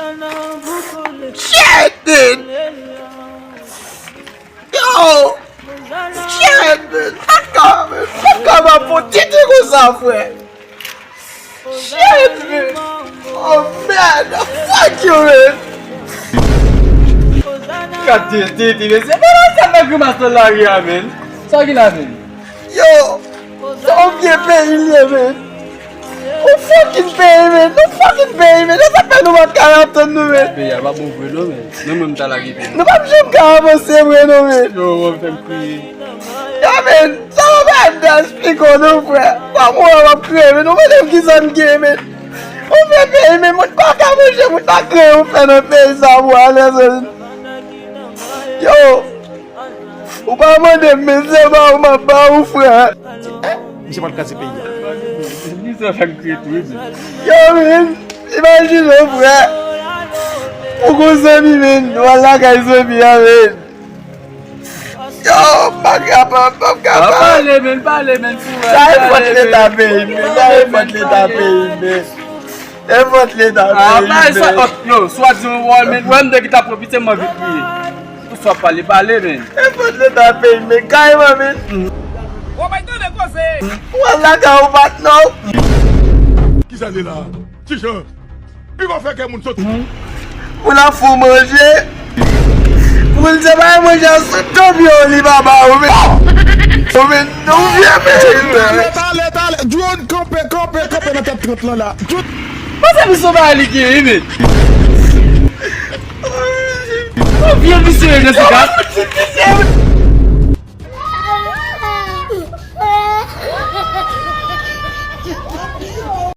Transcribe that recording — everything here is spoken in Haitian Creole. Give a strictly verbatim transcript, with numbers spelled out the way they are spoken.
Shit, man! Yo! Shit, man! Paka, man! Paka, man! Pou tete konsa, frè! Shit, man! Oh, man! Fuck you, man! Gade tete, mesye! Men nan sa nan grimas nan lari a, man! Sa ki la, man? Yo! Se yon vye peyi l ye, man! Yon fucking peyi, man! Yon fucking peyi, man! E sa k fè nou pa t ka antann nou, man! Peyi a pa bon vre non, man! Menm mwen m ta lage peyi. Nou p ap janm ka avanse vre non, man! Yo, w ap fè m kriye. Yo, man! Sa w ap al da esplike w non, frè! Kòm w ap kriye, man! Ou mande m kisa m gen, man! Yon vye peyi, man! Moun pa ka manje, moun pa gen yon fè nan peyi sa, bro! Alèz, man! Yo! Ou pa mande m, men se ba ou m ap ba ou, frè. Misye pral kraze peyi a. Misye fè m kriye tou, wi, men. Yo, men, imajine w, frè. Ou gon zanmi, men, w al lakay zanmi a, men. Yo, m pa kapab, m pa kapab. Pale, men, pale, men, frè. Sa e fòt leta peyi m, men. Sa e fòt leta peyi m, men. E fòt leta peyi m, men. Yo, swadizan, wè, men, wè, m de ki ta pwofite, m anvi kriye. Ou swa pale, pale, men. E fòt leta peyi m, men, kareman, men. Ou bay tande koze. Ou al lakay ou patnè w. Kisa li la? Kijan? Li pa fè kè moun soti. Pou l ap fè w manje. Pou l se pa manje a sou do pye w li pa ba ou, men. Ou, men, nou vye peyi, men. Talè, talè, talè. Drone, kanpe, kanpe, kanpe nan tèt trant lan la. Drone. Mwen se misyon ba li gen, wi, men. Yon vye misye, Jessica.